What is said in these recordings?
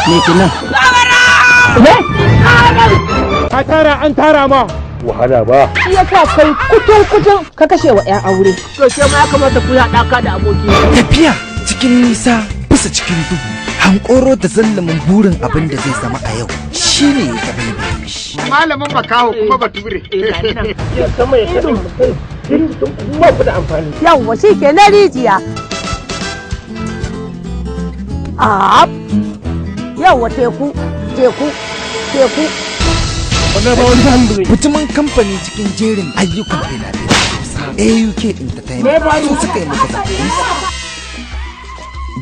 Me kenan? Ka tara an tara ma. Wahala ba. Shi yasa kai kutun kutun ka kashe wa 'yan aure. To ke ma ya kamata ku haɗa ka da aboki. Tafiya cikin nisa bisa cikin duhu, hankoro da zallamin burin abin da zai zama a yau shine ya tabaibaye shi. Malamin makaho kuma bature. Sama ya kaɗin ba ku da amfani. Yawwa, shi ke na rijiya. A yawwa, teku, teku, teku. Mutumin kamfani cikin jerin ayyukan fina-finai AUK Entertainment su suka yi muku zaɓen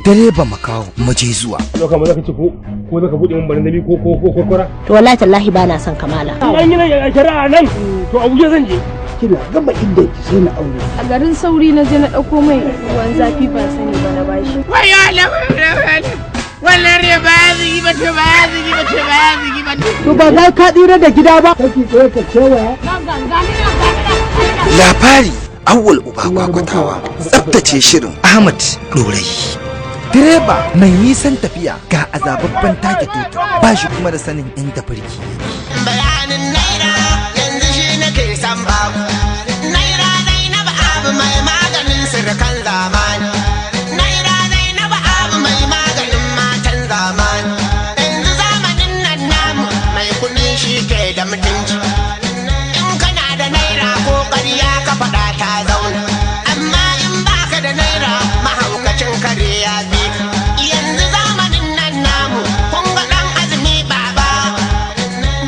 Direba Makaho. Muje zuwa. Ɗauka ma zaka ci ko zaka buɗe mun barandami ko kora. To wallahi tallahi ba na son Kamala. An yi nan shari'a nan, to Abuja zan je. Kina gama inda ki sai na aure. A garin sauri na je na ɗauko mai ruwan zafi, ban sani ba na bashi. To ba za ka tsira da gida ba. Kake tsaye ka kewaya. Labari, Awwal Uba Kwakwatawa. Tsabtace shirin, Ahmad Dorayi. Direba mai nisan tafiya ga azababban take tutu, ba shi kuma da sanin inda birki yake. Bayanin naira yanzu shi nake san babu. Naira Zainab abu mai maganin sirkan zamani. Naira Zainab abu mai maganin matan zamani. Yanzu zamanin nan namu mai kuɗi shi ke da mutunci. In kana da naira, ko ƙarya ka faɗa ta zauna. Amma in baka da naira, mahaukacin kare ya fi ka. Yanzu zamanin nan namu kun ga ɗan azumi baba,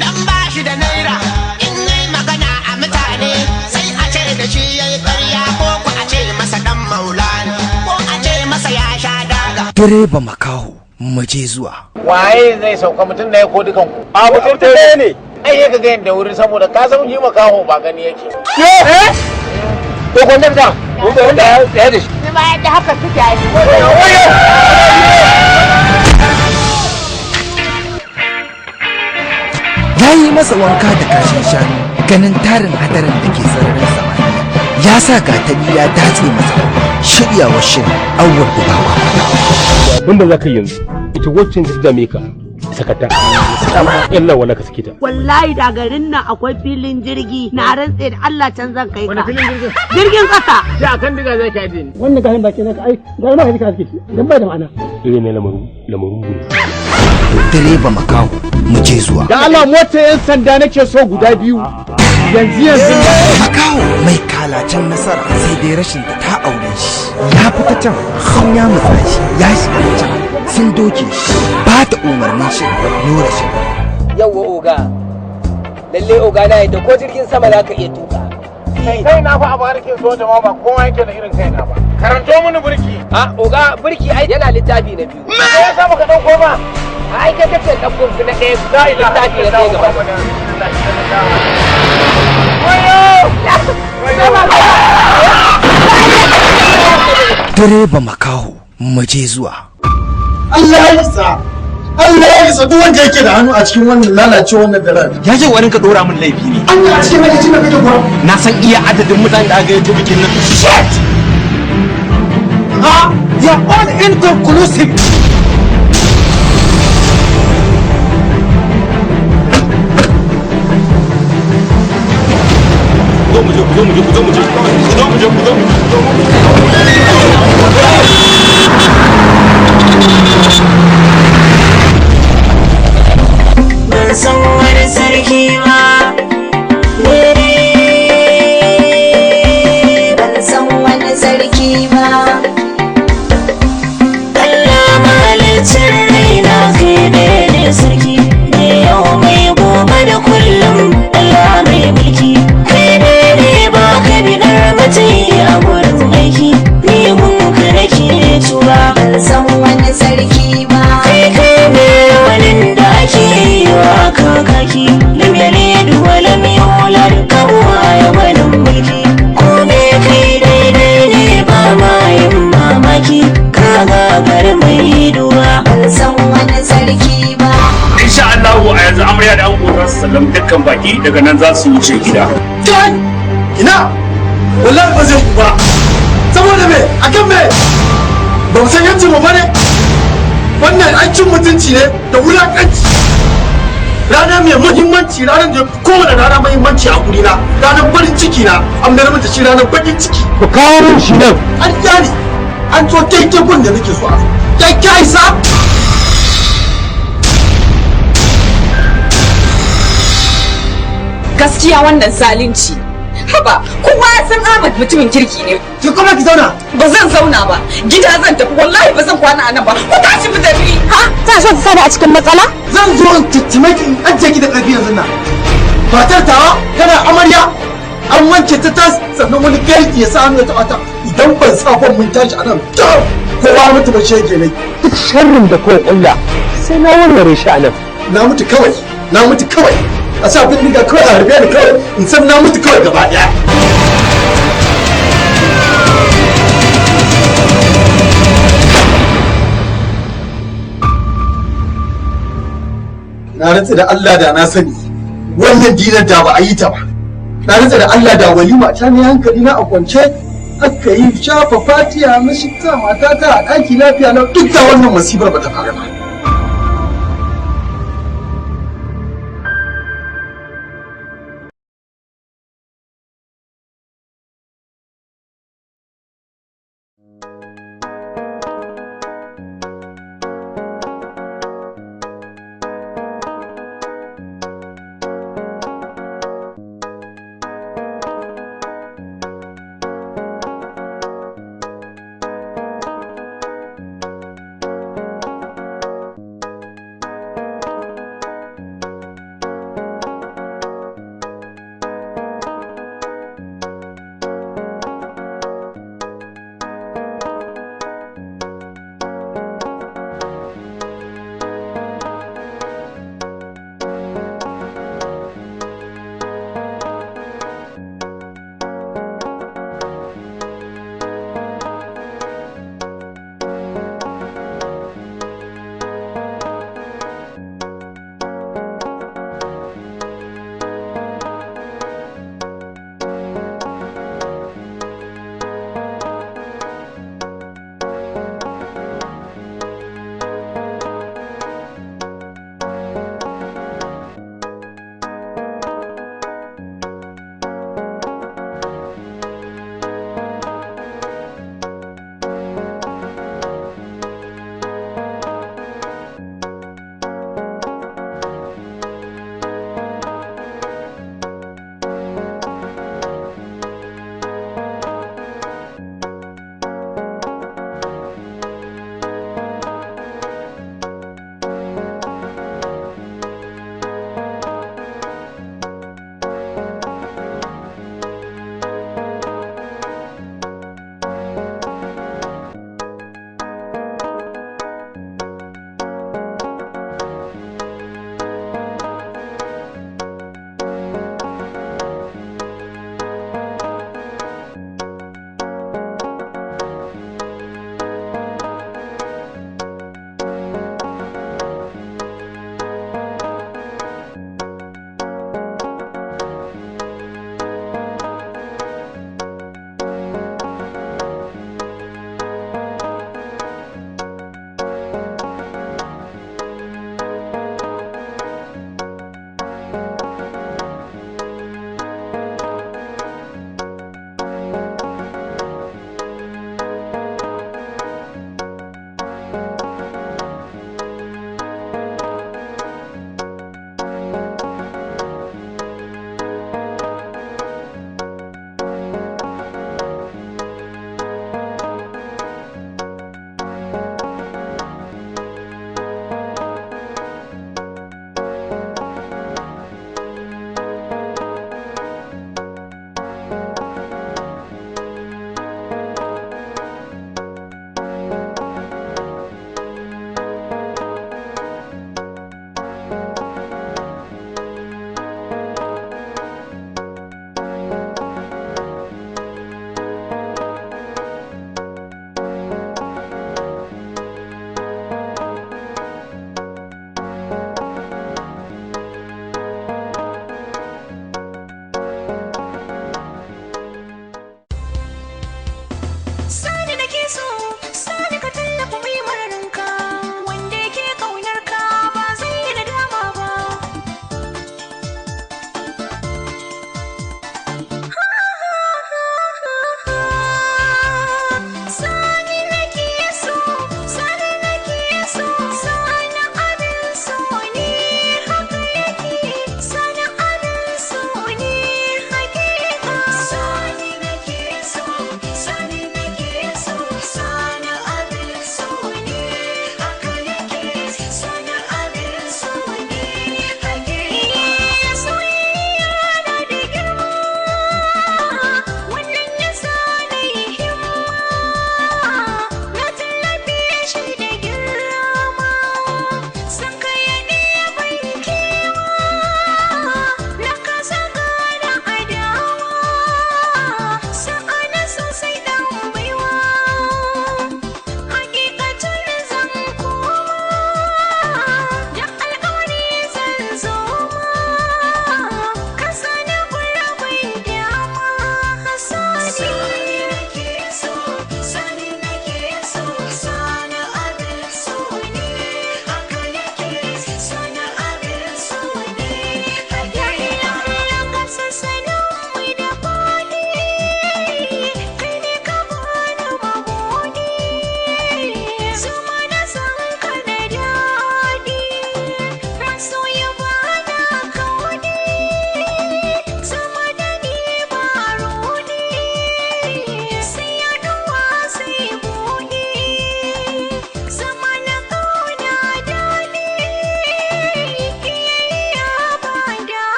dan ba shi da naira, in yi magana a mutane sai a ce da shi yayi ƙarya, ko ku a ce masa dan maulana, ko a ce masa ya sha daga. Direba Makaho. Muje zuwa. Waye zai sauka, mutum ɗaya ko dukan ku? A mutum ɗaya ne. Ai ya ga yadda wuri, saboda ka san yi makaho ba gani yake. Eh? To kwandar da, ɗaya da shi. Ni ma yadda haka suke yi. Ya yi masa wanka da kashin shanu. Ganin tarin hadarin da ke sararin samaniya ya sa gatari ya datse masa. Shiryawar shirin, Awwal Uba Kwakwatawa. Abin da za ka yi yanzu, ita wacce ta dame ka, sakata. Yalla wala ka sake ta. Wallahi da garin nan akwai filin jirgi, na rantse da Allah can zan kai Wani ka. filin jirgin? Jirgin kasa. Sai akan diga zai ka ajiye ni. Wannan gashin baki naka ai ga ma ka ji ka dan bai da ma'ana. Irin na lamarin lamarin ne. Direba Makaho. Muje zuwa. Da Allah, mota yan sanda nake so guda biyu. Yanzu yanzu. Makaho mai kalacen nasara, sai dai rashin ta ta aure shi. Ya fita can sun ya mutsa shi, ya shiga can sun doke shi. Ba ta umarnin shirin, Nura Shirin. Yawwa oga, lalle oga, na yadda ko jirgin sama za ka iya tuka. Kai na fa a barikin soja ma ba kowa yake da irin kaina ba. Karanto mini birki. A oga, birki ai yana littafi na biyu. Me yasa baka dauko ba? Ai kai kace ɗauko na ɗaya, littafi na ɗaya gaba. Wayo! Direba Makaho. Muje zuwa. Allah ya isa, Allah ya isa, duk wanda yake da hannu a cikin wannan lalacewa wannan daren. Ya ce wani ka dora min laifi ne. An a cikin hayyacin da kake kuwa? Na san iya adadin mutanen da aka yi bikin nan. Shit! Ha, they are all inconclusive. Zo mu je, ku zo mu je, ku zo mu je, ku zo mu je, ku zo mu je, ku zo mu je. Ban san wani sarki ba. Ban san wani sarki ba. Allah mahalicin raina, kai ne sarki. Ne yau mai gobe da kullum, Allah mai mulki. Kai ne ba ka bidar matsayi a gurin aiki. Ni mun ka nake tuba. Ban san wani sarki ba. Kai kai ne wani da ake yi wa kakaki. Lam yalid wa lam yulad, ka ya gwanin mulki. Ko me kai daidai ne, ba ma yin mamaki. Ka gagar mai duba. Ban san wani sarki ba. Insha Allah a yanzu amarya da ango za su sallami dukkan baki, daga nan za su wuce gida. Kai, ina wallahi ba zai ku ba. Saboda me? Akan me? Ba mu san yancin mu bane. Wannan ai Ai cin mutunci ne da wulakanci. Rana mai muhimmanci, ranar da kowane rana muhimmanci a gurina, ranar farin ciki na, an mayar mata shi ranar bakin ciki. Ku kawo min shi nan. An kyale, an zo daidai gun da nake so a zo. Kai ka isa? Gaskiya wannan zalunci. Haba, kowa ya san Ahmad mutumin kirki ne. Ki kuma ki zauna. Ba zan zauna ba. Gida zan tafi, wallahi ba zan kwana a nan ba. Ku tashi mu tafi. Ha? Ta so ta sani a cikin matsala? Zan zo in tattime ki in ajiye ki da ƙarfi yanzu nan. Matar tawa tana amarya an wanke ta tas, sannan wani garki ya sa hannu ya taɓa ta. Idan ban sa ban mun tashi a nan kowa mutu ba shege ne. Duk sharrin da kowa kulla sai na warware shi a nan. Na mutu kawai, na mutu kawai. A sa bindiga kawai a harbe ni kawai in san na mutu kawai gaba ɗaya. Na rantse da Allah da na sani wannan dinar da ba a yi ta ba. Na rantse da Allah da walima ta ne hankali na a kwance aka yi shafa fatiya na shi ta matata a ɗaki lafiya na, duk da wannan masifar ba ta faru ba.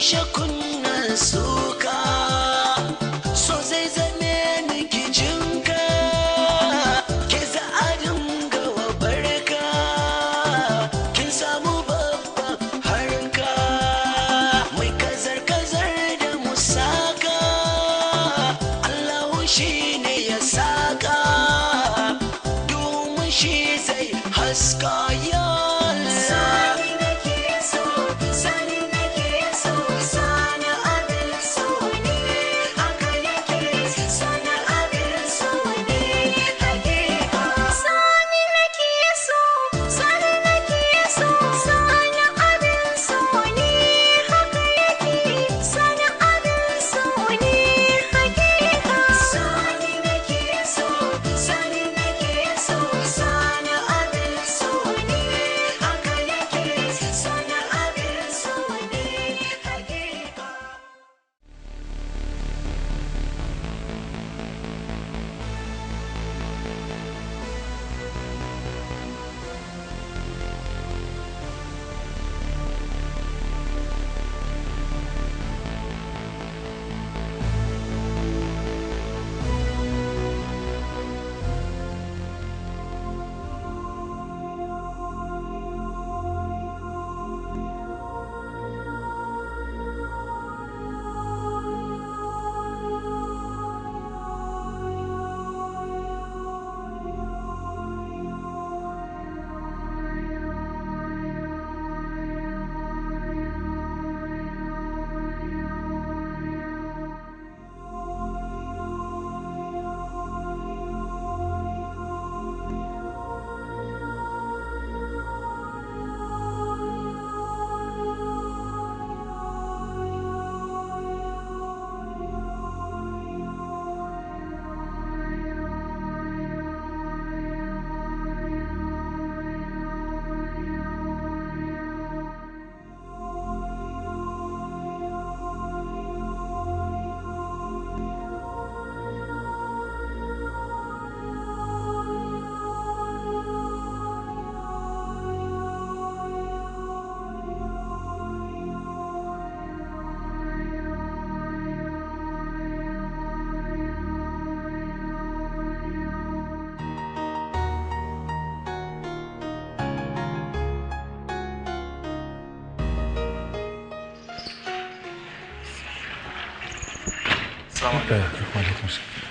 Toshe kunnen suka, so zai zame miki jinka, ke za a dinga wa barka, kin samu babban harka, mai kazar kazar da musaka, Allahu shi ne ya saka, domin shi zai haska ya Allah.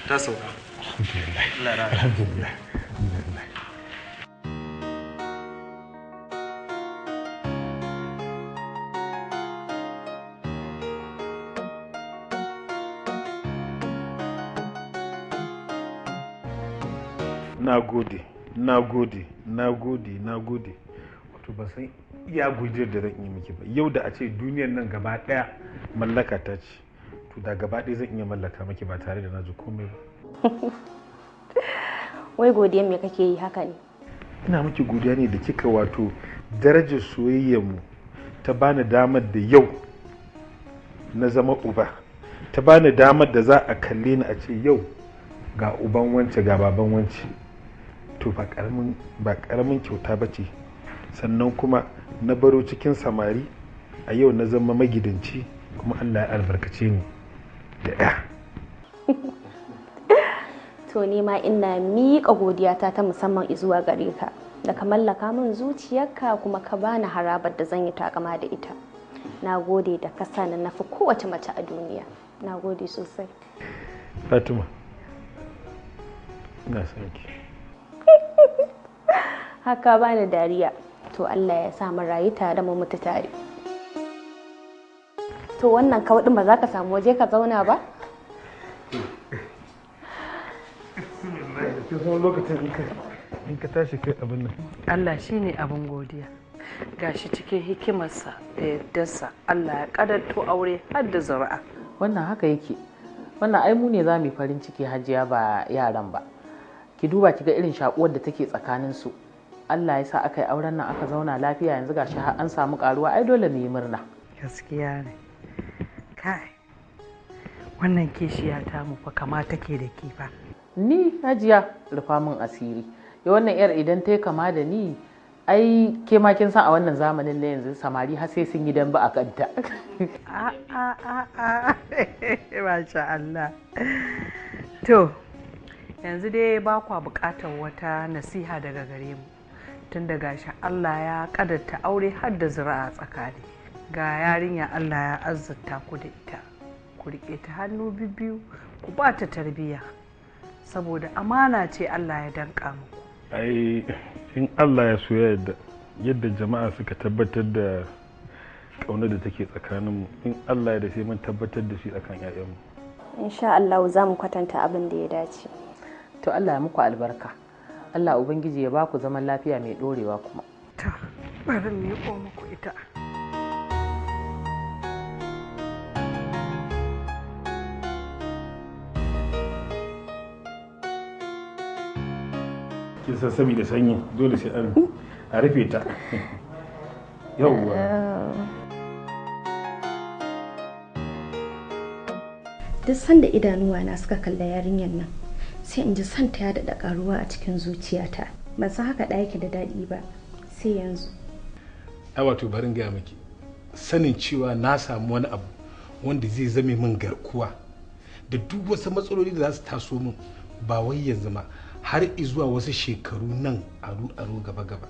Ta sauka. Alhamdulillah. Alhamdulillah. Alhamdulillah. Na gode, na gode, na gode, na gode. Wato ban san iya godiyar da zan yi miki ba. Yau da a ce duniyar nan gaba ɗaya mallaka ta ce, to da gaba ɗaya zan iya mallaka miki ba tare da na ji komai ba. Wai godiyar me kake yi haka ne? Ina miki godiya ne da kika wato darajar soyayyar mu ta bani damar da yau na zama uba, ta bani damar da za a kalle ni a ce yau ga uban wance ga baban wance. To ba karamin kyauta ba ce. Sannan kuma na baro cikin samari a yau na zama magidanci kuma Allah ya albarkace ni da ya. To ni ma ina miƙa godiyata ta musamman zuwa gare ka da ka mallaka min zuciyarka kuma ka bani harabar da zan yi takama da ita. Na gode da ka sa ni nafi kowace mace a duniya. Na gode sosai. Fatima, ina son ki. Haka bani dariya. To Allah ya sa mu rayu tare mu mutu tare. To wannan kawai ba za ka samu waje ka zauna ba? Lokacin in ka tashi kai abin nan. Allah shi ne abin godiya. Gashi cikin hikimarsa da yardarsa Allah ya kadarto aure har da zuri'a. Wannan haka yake. Wannan ai mu ne za mu yi farin ciki Hajiya ba yaran ba. Ki duba ki ga irin shakuwar da take tsakanin su. Allah ya sa aka yi auren nan aka zauna lafiya, yanzu gashi har an samu karuwa, ai dole mu yi murna. Gaskiya ne. Kai. Wannan kishiya ta mu fa kama take da kifa. Ni Hajiya rufa min asiri. Ya wannan yar idan ta yi kama da ni Ai ke ma kin san a wannan zamanin na yanzu samari har sai sun yi dambe a kanta. A a a a, masha Allah. To, yanzu dai ba kwa bukatar wata nasiha daga gare mu. Tun da gashi Allah ya kadarta aure har da zuri'a tsakani. Ga yarinya Allah ya azzurta ku da ita. Ku riƙe ta hannu biyu, ku ba ta tarbiyya. Saboda amana ce Allah ya danka muku. Ai in Allah ya so ya yadda, yadda jama'a suka tabbatar da ƙaunar da take tsakaninmu, in Allah ya da sai mun tabbatar da shi tsakanin 'ya'yanmu. Insha Allah za mu kwatanta abin da ya dace. To Allah ya muku albarka. Allah Ubangiji ya baku zaman lafiya mai dorewa kuma. Ta, bari mu miƙo muku ita. Kin san saboda sanyi dole sai an a rufe ta. Yawwa. Duk sanda idanuwa na suka kalla yarinyar nan, sai in ji santa ya daɗa ƙaruwa a cikin zuciyata. Ban san haka ɗaya yake da daɗi ba sai yanzu. Ai wato barin gaya miki, sanin cewa na samu wani abu wanda zai zame min garkuwa da duk wasu matsaloli da za su taso min, ba wai yanzu ma har zuwa wasu shekaru nan aru aru gaba gaba.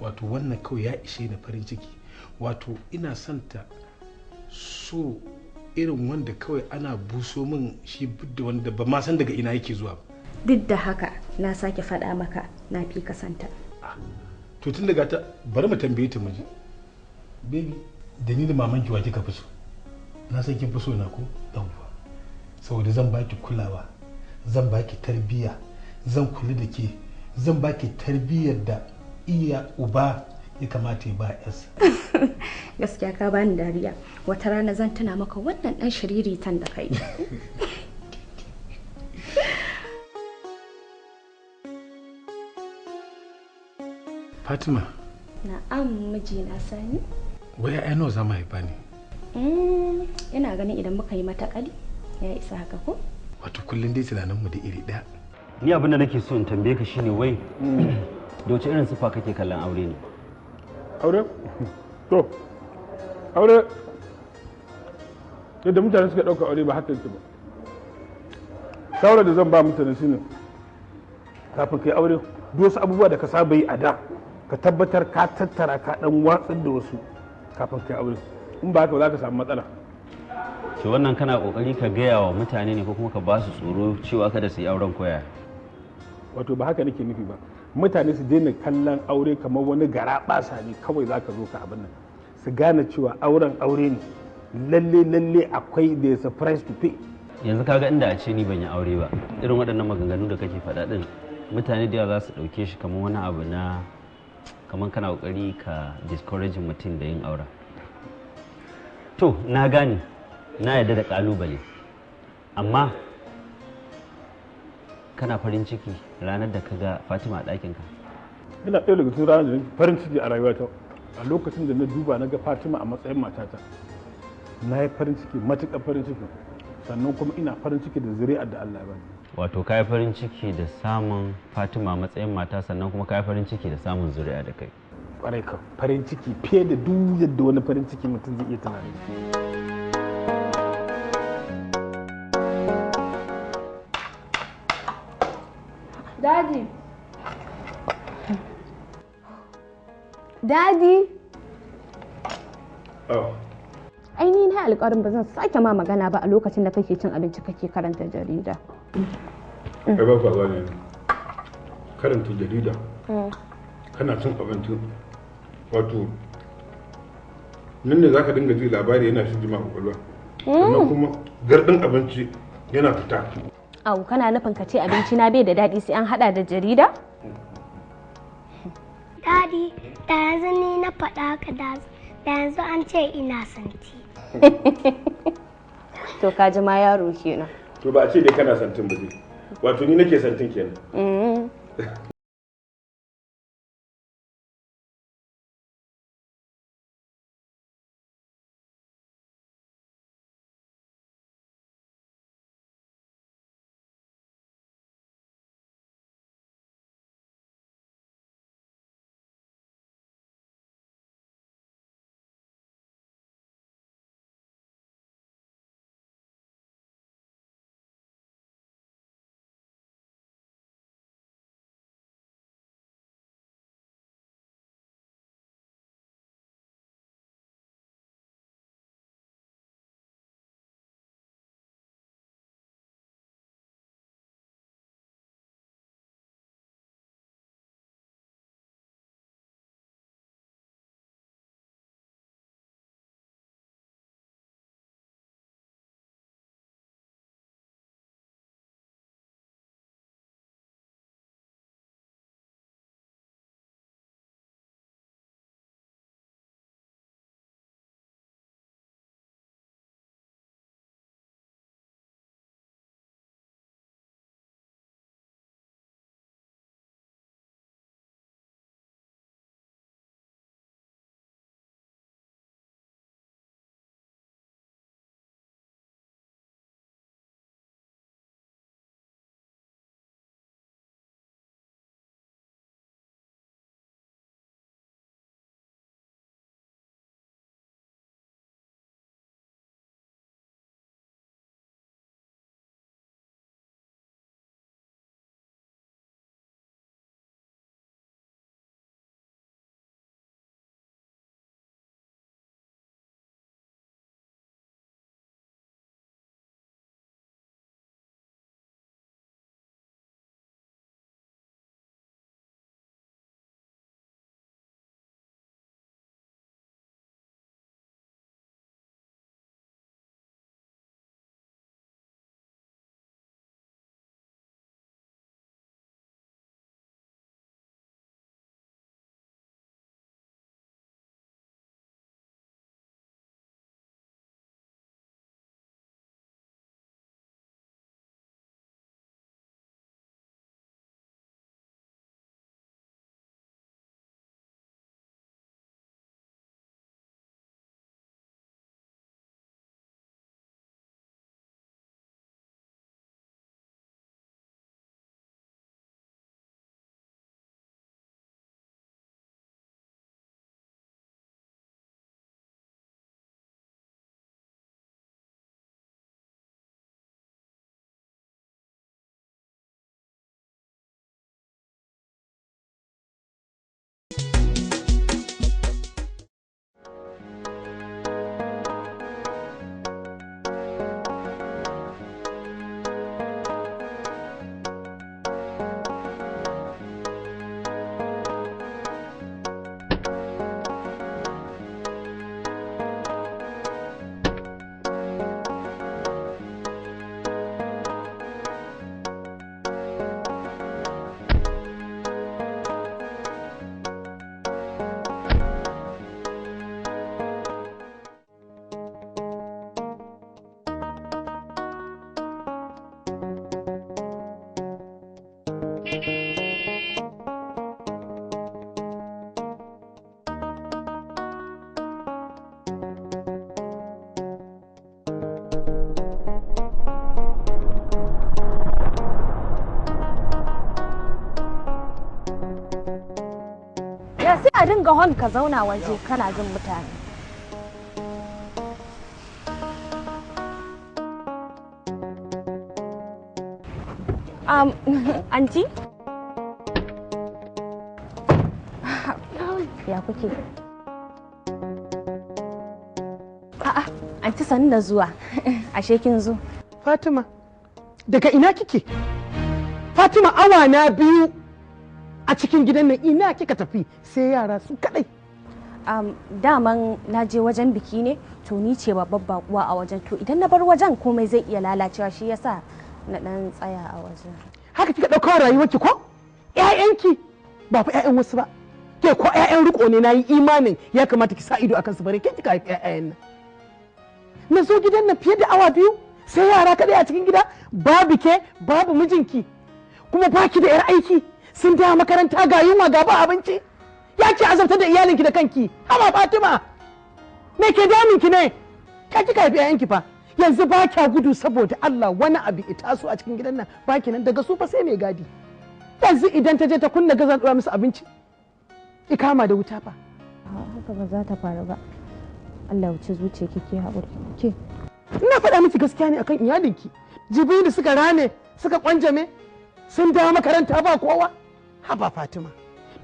Wato wannan kawai ya ishe ni farin ciki. Wato ina son ta so irin wanda kawai ana buso min shi da wanda ba ma san daga ina yake zuwa ba. Duk da haka na sake faɗa maka na fi kasanta. To tun daga ta bari mu tambaye ta miji. Baby, da ni da mamanki wa kika fi so? Na san kin fi so na ko? Yawwa. Saboda zan baki kulawa, zan baki tarbiyya, zan kula da ke, zan baki tarbiyyar da iya uba ya kamata ya ba yarsa. Gaskiya ka bani dariya. Wata rana zan tuna maka wannan dan shiriritan da kai. Fatima. Na'am mijina Sani. Wai ai nawa za mu haifa ne? Ina ganin idan muka yi mata kali ya isa haka ko? Wato kullum dai tunaninmu da iri ɗaya. Ni abin da nake so in tambaye ka shine wai da wace irin sifa kake kallon aure ne? Aure? To, aure yadda mutane suka ɗauka aure ba haka yake ba. Shawarar da zan ba mutane shine kafin kai aure duk wasu abubuwa da ka saba yi a da ka tabbatar ka tattara ka dan watsar da wasu kafin kai aure. In ba haka ba za ka samu matsala. To wannan kana kokari ka gaya wa mutane ne ko kuma ka ba su tsoro cewa kada su yi auren koya? Wato ba haka nake nufi ba. Mutane su daina kallon aure kamar wani gara basa ne kawai za ka zo ka abin nan. Su gane cewa auren aure ne. Lalle lalle akwai there is a price to pay. Yanzu kaga inda a ce ni ban yi aure ba, irin waɗannan maganganu da kake faɗa ɗin mutane da yawa za su ɗauke shi kamar wani abu na kamar kana ƙoƙari ka discourage mutum da yin auren. To na gane, na yarda da ƙalubale, amma kana farin ciki ranar da ka ga Fatima a ɗakinka? Ina ɗaya daga cikin ranar da nake farin ciki a rayuwata, a lokacin da na duba na ga Fatima a matsayin matata, na yi farin ciki, matuƙar farin ciki. Sannan kuma ina farin ciki da zuri'ar da Allah ya bani. Wato ka yi farin ciki da samun Fatima a matsayin mata, sannan kuma ka yi farin ciki da samun zuri'a da kai. Ƙwarai kam, farin ciki fiye da duk yadda wani farin ciki mutum zai iya tunani. Daddy. Daddy. Oh. Ai ni na alƙawarin ba zan sake ma magana ba a lokacin da kake cin abinci kake karanta jarida. Ai ba kwa gane. Karanta jarida. Kana cin abinci. Wato nan ne zaka dinga ji labari yana shige ma kwakwalwa. Sannan kuma gardin abinci yana fita. Au, kana nufin ka ce abinci na bai da daɗi sai an haɗa da jarida? Daddy, da yanzu ni na faɗa haka da yanzu an ce ina santi. To ka ji ma yaro kenan. To ba a ce dai kana santin ba dai. Wato ni nake santin kenan. dinga hon ka zauna waje kana jin mutane. Anti? Ya kuke? A'a, anti sannu da zuwa. Ashe kin zo. Fatima, daga ina kike? Fatima awa na 2 a cikin gidan nan ina kika tafi sai yara su kadai. Daman na je wajen biki ne, to ni ce babbar bakuwa a wajen, to idan na bar wajen komai zai iya lalacewa, shi yasa na dan tsaya a wajen. Haka kika dauka rayuwarki ko? Ƴaƴanki ba fa ƴaƴan wasu ba. Ke ko ƴaƴan riko ne, nayi imanin ya kamata ki sa ido akan su, bare ke kika haifi ƴaƴan nan. Na zo gidan nan fiye da awa 2 sai yara kadai a cikin gida, babu ke babu mijinki, kuma baki da yar aiki, sun dawo makaranta ga yunwa ga ba abinci. Ya ki azabtar da iyalinki da kanki. Haba Fatima, me ke daminki ne? Ka kika haifi ƴaƴanki fa. Yanzu ba kya gudu saboda Allah wani abu ita su a cikin gidan nan ba ki nan, daga su fa sai mai gadi. Yanzu idan ta je ta kunna gazan dora musu abinci ikama da wuta fa. Haka ba za ta faru ba. Allah wuce zuciya kike haƙuri. Ke ina faɗa miki gaskiya ne akan iyalinki. Jibi da suka rame suka kwanjame sun dawo makaranta ba kowa. Haba Fatima,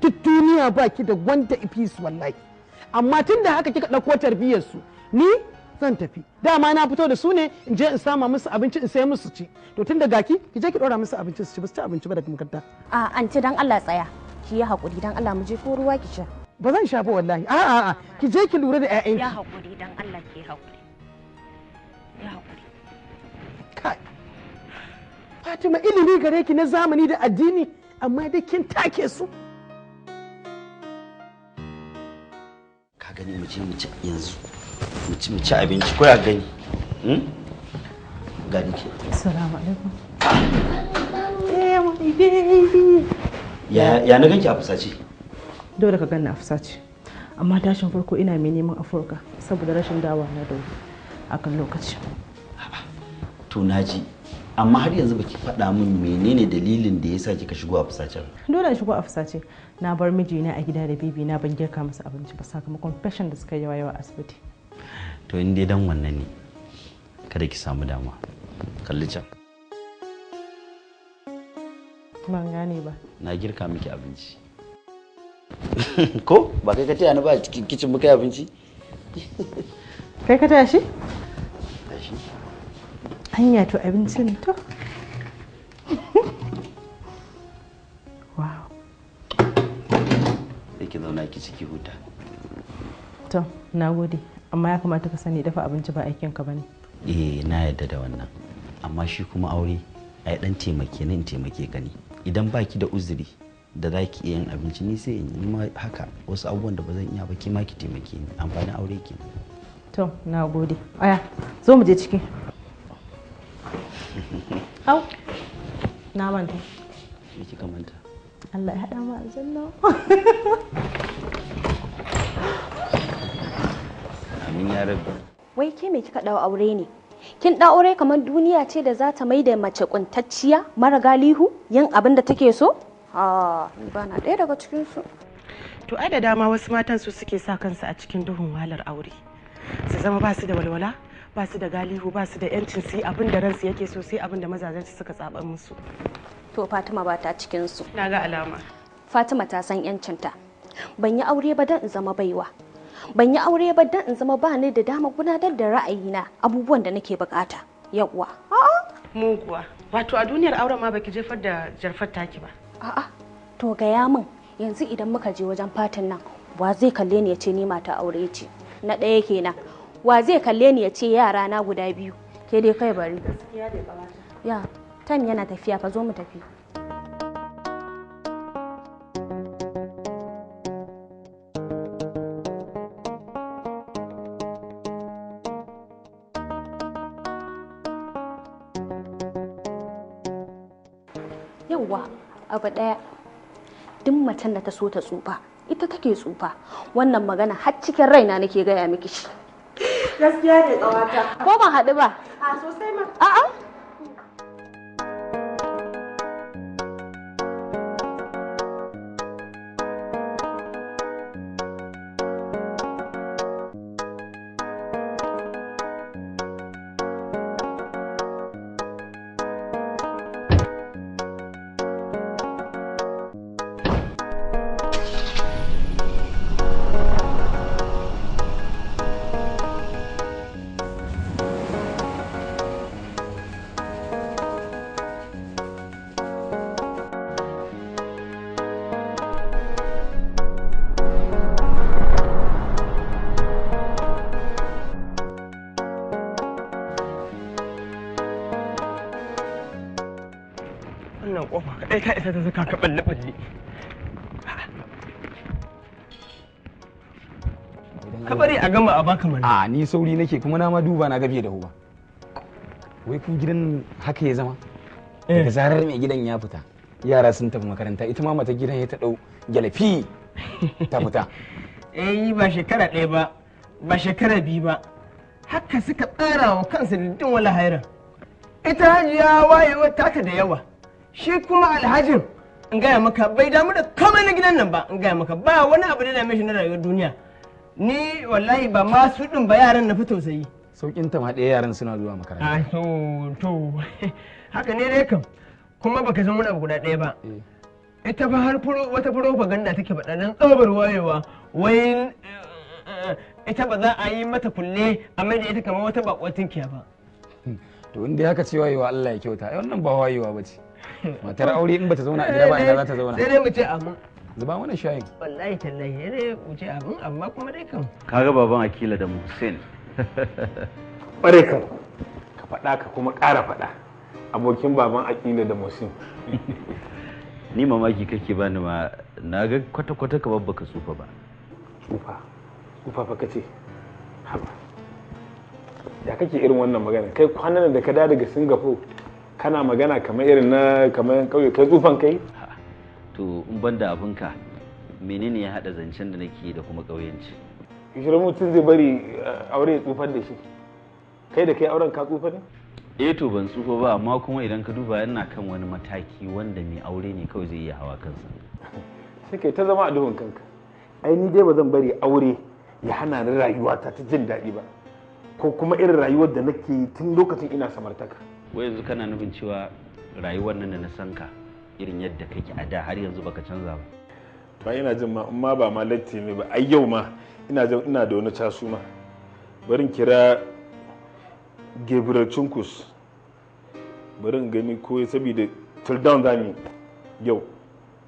duk duniya ba ki da wanda ifi su wallahi. Amma tunda haka kika ɗauko tarbiyyar su, ni zan tafi. Dama na fito da su ne in je in sama musu abinci in sai musu ci. To tun da gaki ki je ki dora musu abinci su ci, ba su ci abinci ba daga makaranta. A anti dan Allah tsaya. Ki yi hakuri dan Allah mu je ko ruwa ki sha. Ba zan sha ba wallahi. A a a ki je ki lura da ƴaƴanki. Ya hakuri dan Allah ki hakuri. Ya hakuri. Kai. Fatima ilimi gare ki na zamani da addini amma dai kin take su. Ka gani mu je mu ci yanzu. Mu ci abinci ko ya gani? Gani ke. Assalamu alaikum. Eh my baby. Ya na ganki a fusace? Dole ka ganni a fusace. Amma tashin farko ina mai neman afurka saboda rashin dawa na da akan lokaci. To naji. Amma har yanzu baki faɗa min menene dalilin da yasa kika shigo a fusacen? Dole in shigo a fusace. Na bar mijina a gida da bibi na ban girka masa abinci ba sakamakon fashion da suka yi yawa a asibiti. To in dai dan wannan ne kada ki samu damuwa. Kalli can. Ban gane ba. Na girka miki abinci. Ko ba kai ka taya ni ba a cikin kicin muka yi abinci? Kai ka taya shi? Tashi. Hanya to abincin to. Wow. Sai ki zauna ki ciki huta. To, na gode. Amma ya kamata ka sani dafa abinci ba aikin ka bane. Eh, na yarda da wannan. Amma shi kuma aure ai dan taimake ni in taimake ka ne. Idan baki da uzuri da za ki iya yin abinci ni sai in yi ma haka wasu abubuwan da ba zan iya ba ki ma ki taimake ni. Amfanin aure kenan. To, na gode. Aya, zo mu je ciki. Au, na manta. Me kika manta? Allah ya haɗa mu aljanna. Amin ya rabbi. Wai ke me kika ɗau aure ne? Kin ɗau aure kamar duniya ce da za ta mai da mace kuntacciya mara galihu yin abin da take so? Ah, ni ba na ɗaya daga cikin su. To ai da dama wasu matan su suke sa kansu a cikin duhun wahalar aure. Su zama ba su da walwala, ba su da galihu, ba su da yancin su yi abin da ransu yake so sai abin da mazajen su suka tsaban musu. To Fatima ba ta cikin su. Na ga alama. Fatima ta san yancinta. Ban yi aure ba don in zama baiwa. Ban yi aure ba don in zama ba ni da dama gudanar da ra'ayina abubuwan da nake bukata. Yawwa. A'a. Muguwa. Wato a duniyar auren ma baki jefar da jarfar taki ba. A'a. To gaya min yanzu idan muka je wajen fatin nan wa zai kalle ni ya ce ni mata aure ce? Na ɗaya kenan. Wa zai kalle ni ya ce yara na guda biyu? Ke dai kai bari. Ya, time yana tafiya fa zo mu tafi. Yawwa, abu ɗaya. Duk macen da ta so ta tsufa, ita take tsufa. Wannan magana har cikin raina nake gaya miki shi. Gaskiya ne ƙawata. Ko ban haɗu ba? A sosai ma. A'a. Wannan kofa kadai ta isa ta saka ka balle balle. Ka bari a gama a baka mana. A ni sauri nake kuma na ma duba na gabe da huwa. Wai ku gidan haka ya zama? Daga zarar mai gidan ya fita, yara sun tafi makaranta, ita ma mata gidan ya ta dau gyalafi ta fita. Eh, ba shekara ɗaya ba, ba shekara biyu ba. Haka suka tsara wa kansu da din wala hairan. Ita hajiya wayewar taka da yawa. Shi kuma alhajin in gaya maka bai damu da komai na gidan nan ba, in gaya maka ba wani abu da dame shi na rayuwar duniya. Ni wallahi ba ma su ɗin ba, yaran na fi tausayi. Saukin ta ma ɗaya, yaran suna zuwa makaranta. A to haka ne dai kam, kuma baka san wani abu guda ɗaya ba. Ita fa har wata propaganda take faɗa don tsabar wayewa, wai ita ba za a yi mata kulle a mai da ita kamar wata bakuwar tinkiya ba. To inda haka ce wayewa, Allah ya kyauta, ai wannan ba wayewa ba ce. Matar aure in bata zauna a gida ba, ina za ta zauna? Sai dai mu ce amin. Zuba mana shayin. Wallahi tallahi sai dai mu ce amin, amma kuma dai kam. Kaga baban Akila da Muhsin. Ƙware kan ka faɗa ka kuma ƙara faɗa, abokin baban Akila da Muhsin. Ni mamaki kake bani ma, na ga kwata-kwata ka babba ka tsufa ba. Tsufa? Tsufa fa kace? Haba, ya kake irin wannan magana? Kai kwanan da ka dawo daga Singapore kana magana kamar irin na kamar kauye, kai tsufan kai? To in ban da abinka, menene ya hada zancen da nake da kuma kauyanci? Shirin mutum zai bari aure ya tsufar da shi? Kai da kai auren ka tsufa ne? Eh, to ban tsufa ba, amma kuma idan ka duba ina kan wani mataki wanda mai aure ne kawai zai iya hawa kansa. Sai kai ta zama a duhun kanka. Ai ni dai ba zan bari aure ya hana ni rayuwata ta jin daɗi ba, ko kuma irin rayuwar da nake yi tun lokacin ina samartaka. Wai yanzu kana nufin cewa rayuwar nan da na san ka, irin yadda kake a da, har yanzu baka canza ba? To ina jin ma in ma ba ma latti ne ba, ai yau ma ina jin ina da wani casu ma. Bari in kira Gabriel Chunkus, bari in gani ko saboda till down zamu yau,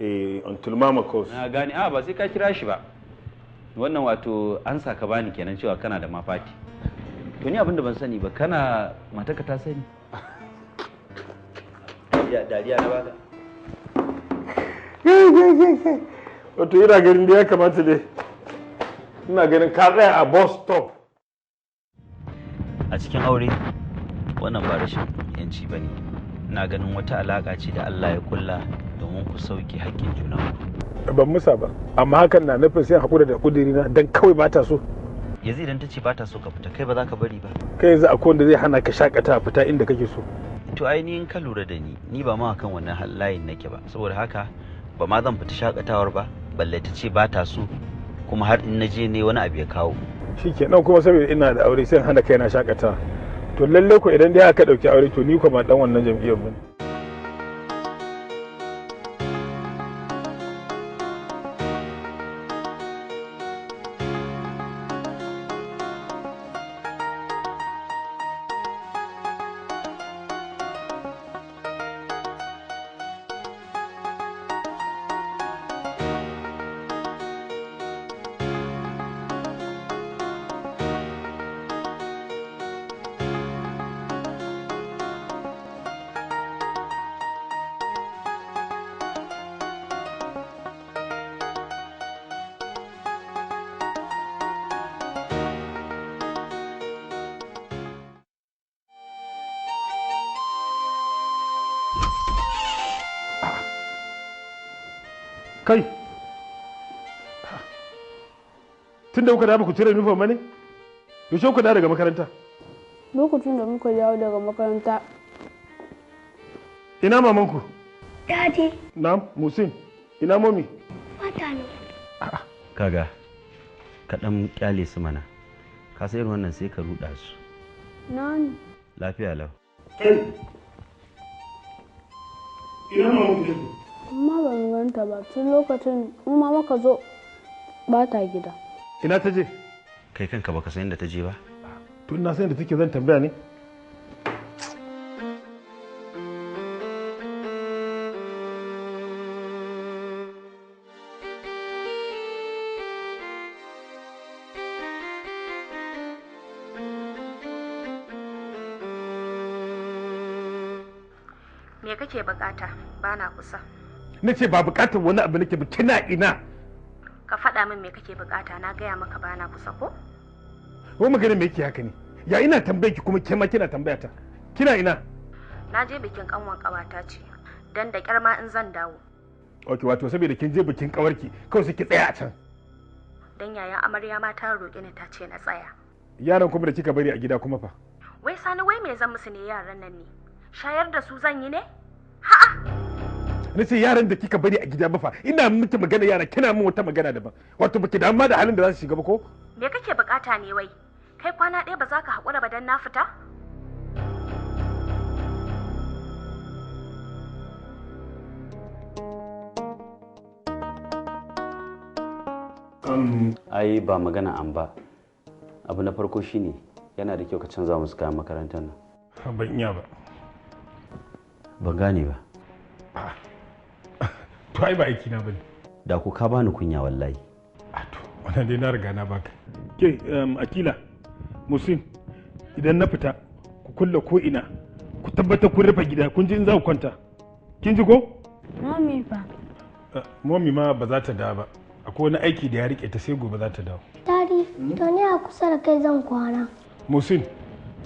eh, until mama calls. Na gane. A ba sai ka kira shi ba. Wannan wato an saka bani kenan cewa kana da mafati. To ni abinda ban sani ba, kana matarka ta sani? Ya dariya na baka. Wato ina ganin da ya kamata dai, ina ganin ka tsaya a bus stop. A cikin aure wannan ba rashin yanci ba ne, ina ganin wata alaƙa ce da Allah ya kulla domin ku sauke haƙƙin junanku. Ban musa ba, amma hakan na nufin sai hakura da kudiri na dan kawai ba ta so? Yanzu idan ta ce ba ta so ka fita, kai ba za ka bari ba? Kai yanzu akwai wanda zai hana ka shakata fita inda kake so? To ainihin ka lura da ni, ni ba ma kan wannan layin nake ba, saboda haka ba ma zan fita shakatawar ba, balle ta ce ba ta so, kuma har in naje ne wani abu ya kawo. Shikenan, kuma saboda ina da aure sai in hana kaina shakatawa? To lalle ko idan dai aka dauki aure, to ni ko ba dan wannan jam'iyyar bane. Kai, tun da kuka da ku cire uniform ne? Yaushe kuka dawo daga makaranta? Lokacin da muka dawo daga makaranta. Ina mamanku? Daddy. Na'am, Musin. Ina momi? Wata ne. Kaga, ka dan kyale su mana, ka san irin wannan sai ka ruda su. Nan. Lafiya lau. Kai, ina mamanku take? Amma ban ganta ba tun lokacin in ma muka zo ba ta gida. Ina ta je? Kai kanka baka san inda ta je ba? To ina san inda take zan tambaya ne? Me kake bukata? Bana kusa. Na ce ba bukatar wani abu nake ba, kina ina? Ka faɗa min me kake bukata, na gaya maka bana kusa ko? Wai magana me yake haka ne? Ya ina tambaye ki kuma ke ma kina tambaya ta. Kina ina? Na je bikin kanwan kawata ce. Dan da kyar ma in zan dawo. Okay, wato saboda kin je bikin kawarki kawai sai ki tsaya a can. Dan yayan amarya ma ta roƙi ni ta ce na tsaya. Yaran kuma da kika bari a gida kuma fa? Wai Sani, wai me zan musu ne yaran nan ne? Shayar da su zan yi ne? Na ce yaran da kika bari a gida ba fa, ina miki magana yara kina min wata magana daban. Wato baki damu da halin da za su shiga ba ko? Me kake bukata ne wai? Kai kwana ɗaya ba za ka haƙura ba dan na fita? Ai ba magana an ba. Abu na farko shine yana da kyau ka canza musu kayan makarantar nan. Ban iya ba. Ban gane ba. To ai ba aiki na bane. Da ku ka bani kunya wallahi. Wannan dai na riga na baka. Ke Akila, Musin, idan na fita ku kulle ko ina, ku tabbatar kun rufe gida, kun ji in za ku kwanta. Kin ji ko? Mami fa. Mami ma ba za ta dawo ba. Akwai wani aiki da ya rike ta sai gobe za ta dawo. Daddy, to ni a kusa da kai zan kwana. Musin,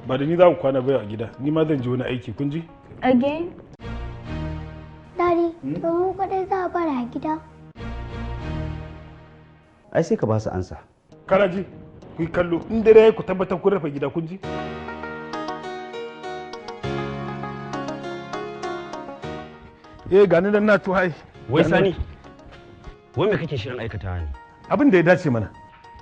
ba da ni za ku kwana ba a gida, ni ma zan je wani aiki, kun ji? Again? Daddy, to mu kadai za a bari a gida. Ai sai ka ba su ansa. Kana ji? Ku yi kallo, in dare yayi ku tabbatar kun rufe gida, kun ji? Eh, gani nan na tuhaye. Wai Sani, wai me kake shirin aikatawa ne? Abin da ya dace mana.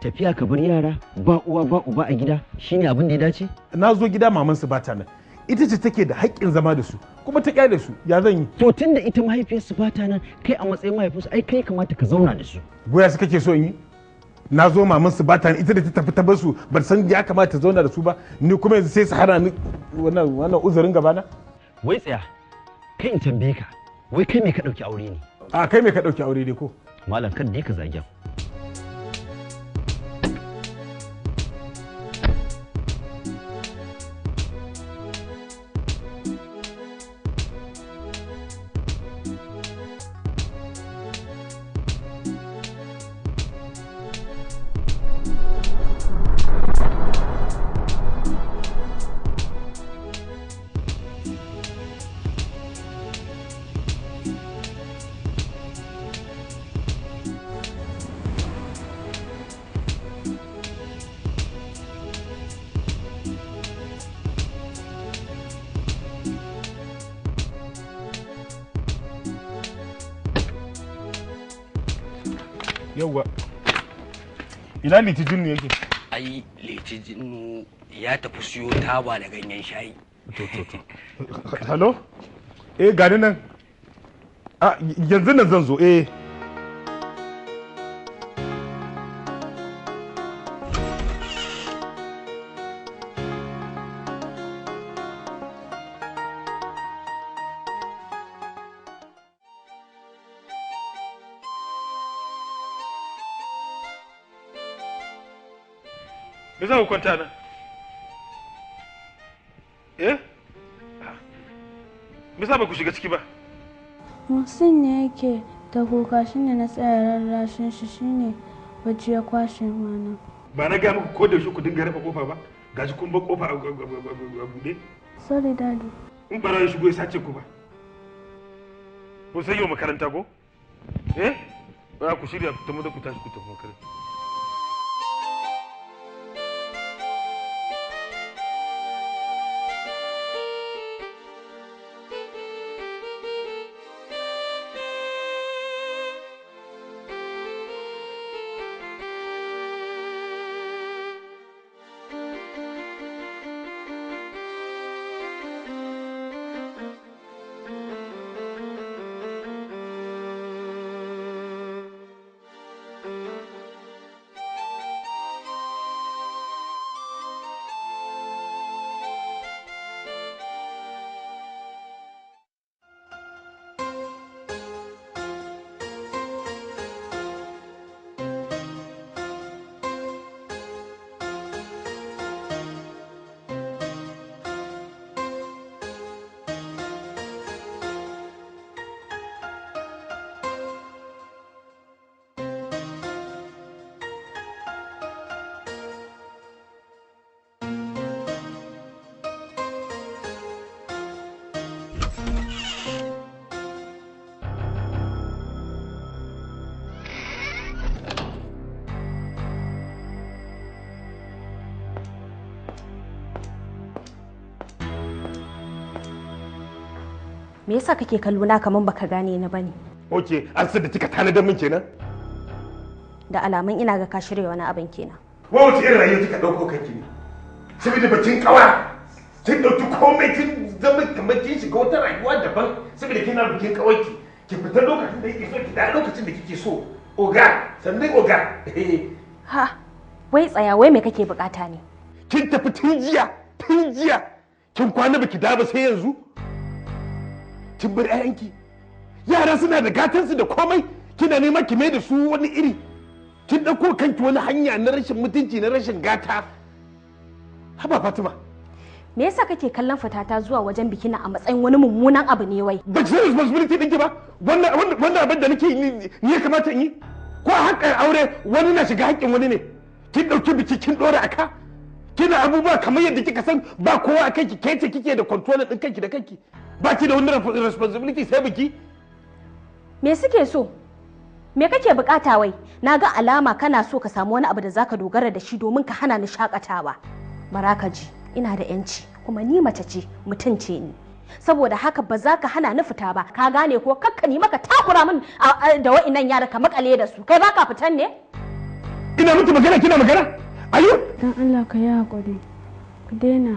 Tafiya ka bar yara ba uwa ba uba a gida shine abin da ya dace? Na zo gida maman su bata nan. Ita ce take da haƙƙin zama da su, kuma ta kyale su, ya zan yi? To tunda ita mahaifiyarsu bata nan, kai a matsayin mahaifinsu ai kai kamata ka zauna da su. Goya su kake so in yi? Na zo maman su bata nan, ita da ta tafi ta bar su, ban san ya kamata ta zauna da su ba, ni kuma yanzu sai su hana ni wannan uzurin gaba na? Wai tsaya, kai in tambaye ka, wai kai me ka ɗauki aure ne? A kai me ka ɗauki aure ne ko? Malam kan dai ka zage. Yauwa, ina litijin ne yake? Ai litijin ya tafi siyo taba da ganyen shayi. To to to. Hello? Eh, gani nan. A yanzu nan zan zo, eh. Me za ku kwanta nan? Eh? Me za ba ku shiga ciki ba? Muhsin ne yake ta kuka, shine na tsaya rarrashin shi, shine bacci ya kwashe mana. Ba na gaya muku ko da yaushe ku dinga rufe kofa ba? Gashi kun bar kofa a buɗe? Sorry daddy. In bara ya shigo ya sace ku ba. Kun san yau makaranta ko? Eh? Ba ku shirya ku tafi, ku tashi ku tafi makaranta. Me yasa kake kallo na kaman baka gane ni bane? Okay, an san da kika tanadar min kenan. Da alamun ina ga ka shirya wani abin kenan. Wai wace irin rayuwa kika dauko kanki ne? Saboda bakin kawa kin dauki komai kin zama kamar kin shiga wata rayuwa daban saboda kina bikin kawarki. Ki fita lokacin da kike so, ki da lokacin da kike so. Oga, sannan oga. Ha, wai tsaya, wai me kake bukata ne? Kin tafi tun jiya, tun jiya. Kin kwana baki da ba sai yanzu. Kin bar ƴaƴanki. Yara suna da gatansu da komai, kina neman ki mai da su wani iri. Kin ɗauko kanki wani hanya na rashin mutunci, na rashin gata. Haba Fatima. Me yasa kake kallon fitata zuwa wajen bikin a matsayin wani mummunan abu ne wai? Ba ki san responsibility ɗinki ba? Wannan abin da nake ni ya kamata in yi? Ko haƙƙin aure wani na shiga haƙƙin wani ne? Kin ɗauki biki kin ɗora a ka? Kina abubuwa kamar yadda kika san ba kowa a kanki, ke ce kike da control ɗin kanki da kanki. Ba ki da wani responsibility sai biki? Me suke so? Me kake bukata wai? Na ga alama kana so ka samu wani abu da zaka dogara da shi domin ka hana ni shakatawa. Baraka ji, ina da yanci kuma ni mace ce, mutum ce ni. Saboda haka ba za ka hana ni fita ba, ka gane ko? Kakka ni maka takura min da wa'innan yara ka makale da su. Kai baka fitan ne? Ina miki magana kina magana? Ayo! Dan Allah ka yi hakuri. Ku daina.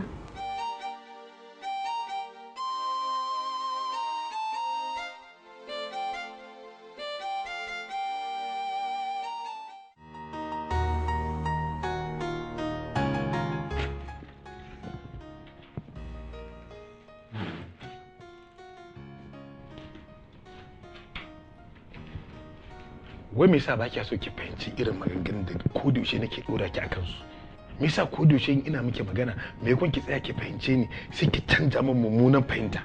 Wai me yasa ba kya so ki fahimci irin maganganun da ko da yaushe nake dora ki akan su? Me yasa ko da yaushe in ina miki magana, me kun ki tsaya ki fahimce ni sai ki canja min mummunan fahimta?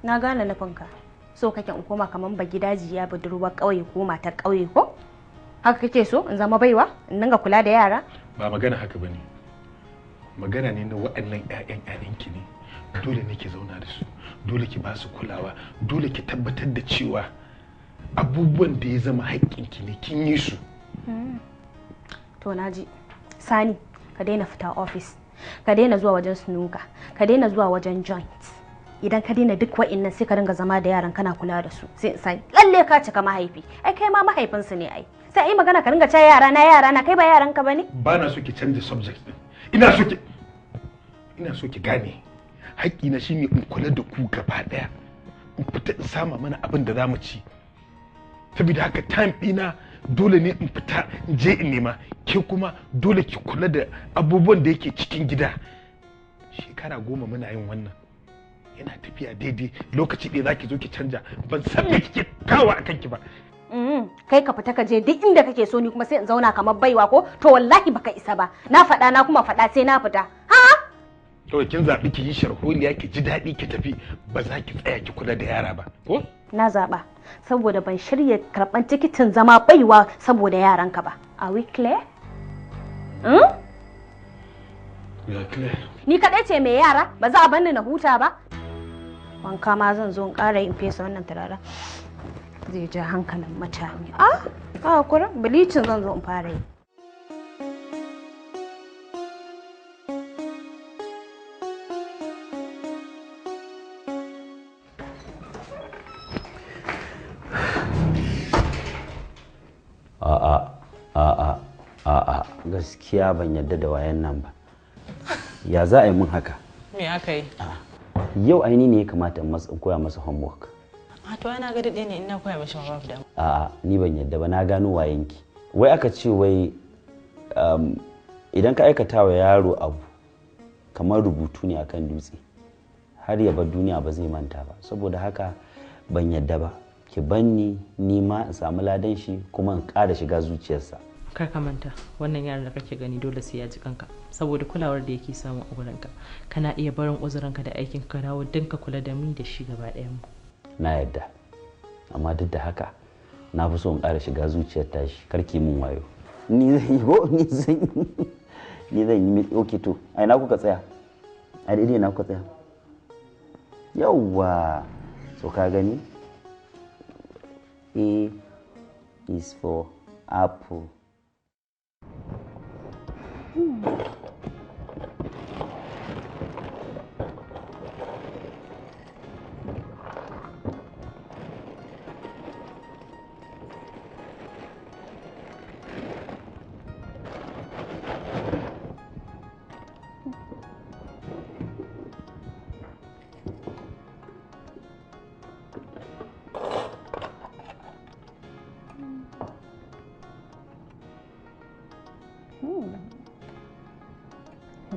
Na gane nufinka. So kake in koma kaman ba gidajiya budurwar ƙauye ko matar ƙauye ko? Haka kake so in zama baiwa in dinga kula da yara? Ba magana haka bane. Magana ne na waɗannan ƴaƴan ƴaƴanki ne. Dole ne ki zauna da su, dole ki ba su kulawa, dole ki tabbatar da cewa abubuwan da ya zama haƙƙinki ne kin yi su. To naji. Sani, ka daina fita office, ka daina zuwa wajen snooker, ka daina zuwa wajen joint. Idan ka daina duk wa'innan sai ka dinga zama da yaran kana kula da su. Sai Sani, lalle ka cika mahaifi. Ai kai ma mahaifinsu ne ai. Sai ai magana ka dinga cewa yara na yara na, kai ba yaran ka bane? Ba na so ki canza subject din. Ina so ki gane. Haƙƙina shine in kula da ku gaba ɗaya. In fita in sama mana abin da zamu ci. Saboda haka time ɗina dole ne in fita in je in nema, ke kuma dole ki kula da abubuwan da yake cikin gida. Shekara 10 muna yin wannan, yana tafiya daidai. Lokaci ɗaya zaki zo ki canja, ban san me kike kawo a kanki ba. Kai ka fita ka je duk inda kake so, ni kuma sai in zauna kamar baiwa ko? To wallahi baka isa ba. Na faɗa na kuma faɗa sai na fita. Ha? Kawai kin zaɓi ki yi sharholiya ki ji daɗi ki tafi, ba za ki tsaya ki kula da yara ba ko? Na zaɓa saboda ban shirya karɓan tikitin zama baiwa saboda yaranka ba. Are we clear? We are clear. Ni kaɗai ce mai yara, ba za a banni na huta ba. Wanka ma zan zo in ƙara in fesa wannan turaren. Zai ja hankalin mutane. Ah, kurin bleaching zan zo in fara yi. A'a, a'a, gaskiya ban yadda da wayan nan ba. Ya za a yi mun haka? Me aka yi? Yau aini ne ya kamata in koya masa homework. A to ana ga daɗe ne ina koya mishi ma babu damu. A'a, ni ban yadda ba, na gano wayanki. Wai aka ce wai idan ka aikata wa yaro abu kamar rubutu ne akan dutse, har ya bar duniya ba zai manta ba. Saboda haka ban yadda ba. Ki banni ni ma in samu ladan shi kuma in ƙara shiga zuciyarsa. Kar ka manta, wannan yaron da kake gani dole sai ya ji kanka saboda kulawar da yake samu a gurinka. Kana iya barin uzurinka da aikin ka dawo don ka kula da mu da shi gaba ɗayan mu. Na yadda, amma duk da haka na fi so in ƙara shiga zuciyar tashi. Karki mun wayo. Ni zan yi ko ni zan yi ni zan yi. Okay to, a ina kuka tsaya? A daidai ina kuka tsaya? Yawwa, so ka gani? A is for apple.